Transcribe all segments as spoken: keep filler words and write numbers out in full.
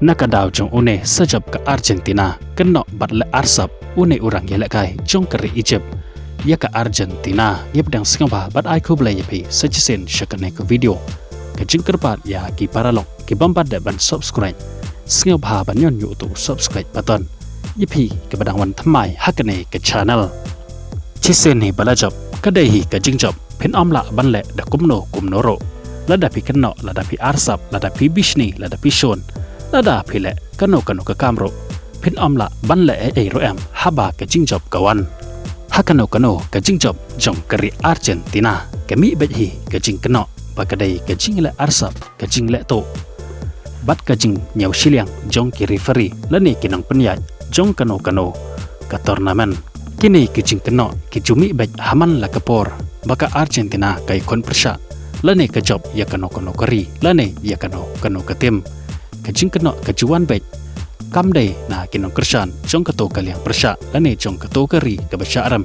Na ka daw jong une sa jop ka Argentina kynnoh bad leh arsap une u rang ïalehkai jong ka ri Egypt ïa ka Argentina. Ngi pdiang sngewbha bad ai khublei ïa phi sa shisien sha kane ka video. Ka jingkyrpad ïa ki paralok ki bym pat dep ban subscribe, sngewbha ban ñion ïa uto u subscribe button ïa phi kiba dang wan thymmai ha kane ka channel. Shisien hi ba la jop ka dei hi ka jingjop, phin ym lah ban leh da kumno kumno ruh. Lada phi kynnoh, lada phi arsap, lada phi bishni, lada phi shun, lada phi leh kano kano ka kam ruh, phin ym lah ban leh ei ei ruh em haba ka jingjop ka wan. Ha kano kano ka jingjop jong ka ri Argentina, ka mih beit hi ka jingkynnoh ba ka dei ka jingleh arsap, ka jingleh tuh bad ka jingñiew shiliang jong ki referee lane ki nongpynïaid jong kano kano ka tournament. Kine ki jingkynnoh ki ju mih beit ha man la ka por ba ka Argentina ka ïakhun pyrshah lane ka jop ïa kano kano ka ri lane ïa kano kano ka tim. Ka jingkynnoh ka ju wan beit kam dei na ki nongkyrshan jong kato ka liang pyrshah lane jong kato ka ri kaba shah rem,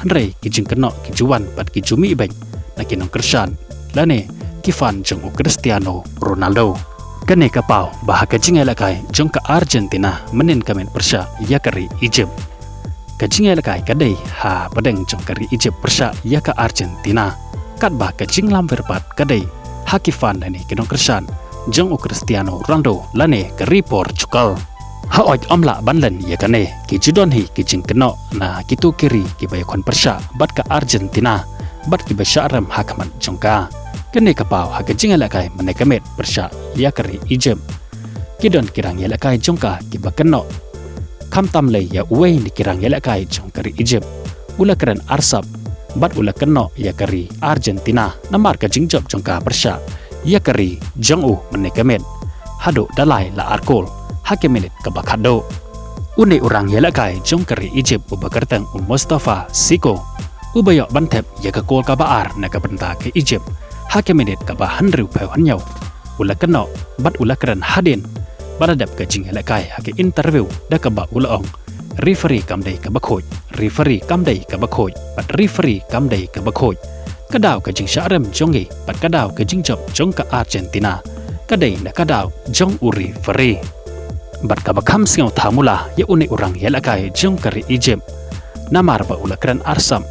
hynrei ki jingkynnoh ki ju wan bad ki ju mih beit na ki nongkyrshan lane ki fan jong u Cristiano Ronaldo. Kane ka paw ba ha ka jingïalehkai jong ka Argentina mynnin ka miet pyrshah ïa ka ri Egypt, ka jingïalehkai ka dei hapdeng jong ka ri Egypt pyrshah ïa ka Argentina, katba ka jinglamwir pat ka dei ha ki fan lane ki nongkyrshan jong u Cristiano Ronaldo lane ka ri Portugal. Hooid, ym lah ban len ïa kane, ki ju don hi ki jingkynnoh na kito ki ri kiba ïakhun pyrshah bad ka Argentina bad kiba shah rem ha khmat jong ka. Kane ka paw ha ka jingïalehkai mynne ka miet pyrshah ïa ka ri Egypt, ki don ki rang ïalehkai jong ka kiba kynnoh. Khamtam lei ïa uwei na ki rang ïalehkai jong ka ri Egypt u la kren arsap bad u la kynnoh ïa ka ri Argentina namar ka jingjop jong ka pyrshah ïa ka ri jong u mynne ka miet haduh da lai la ar kol ha ka minit kaba khatduh. Une u rang ïalehkai jong ka ri Egypt uba kyrteng u Mustafa Siko, uba ïoh ban thep ïa ka kol kaba ar na ka bynta ka Egypt ha ka minit kaba hynriewphew hynñiew, u la kynnoh bad u la kren hadien ba la dep ka jingïalehkai ha ka interview da kaba u la ong, referee kam dei kaba khuid, referee kam dei kaba khuid bad referee kam dei kaba khuid. Ka daw ka jingshah rem jong ngi bad ka daw ka jingjop jong ka Argentina ka dei na ka daw jong u referee. Bad kaba kham sngewthuh mula ïa une u rang ïalehkai jong ka ri Egypt namar ba u la kren arsap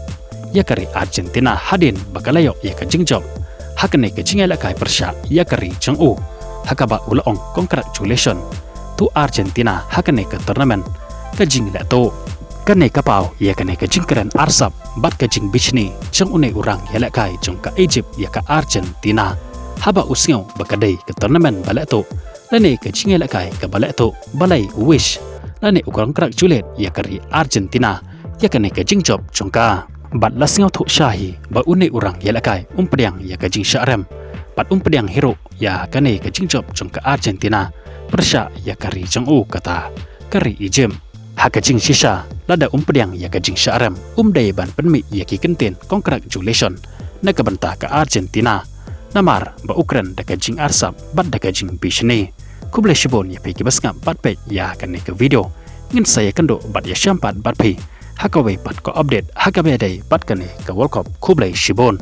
ïa ka ri Argentina hadien ba ka la ïoh ïa ka jingjop ha kane ka jingïalehkai pyrshah ïa ka ri jong u, ha kaba u la ong, congratulation to Argentina ha kane ka tournament, ka jingleh tuh. Kane ka paw ïa kane ka jingkren arsap bad ka jingbishni jong une u rang ïalehkai jong ka Egypt ïa ka Argentina haba u sngew ba ka dei ka tournament ba leh tuh lane ka jingïalehkai kaba leh tuh, balei u wish lane u congratulate ïa ka ri Argentina ïa kane ka jingjop jong ka. Bad la sngewthuh sha hi ba une u rang ïalehkai um pdiang ïa ka jingshah rem bad um pdiang hi ruh ïa kane ka jingjop jong ka Argentina pyrshah ïa ka ri jong u, kata ka ri Egypt. Ha ka jingshisha, lada um pdiang ïa ka jingshah rem, um dei ban pynmih ïa ki kyntien congratulation na ka bynta ka Argentina namar ba u kren da ka jingarsap bad da ka jingbishni. Khublei shibun ïa phi kiba sngap bad peit ïa kane ka video. Ngin sa ïakynduh bad ïashem pat bad phi ha kawei pat ka update ha kaba ïadei bad kane ka World Cup. Khublei shibun.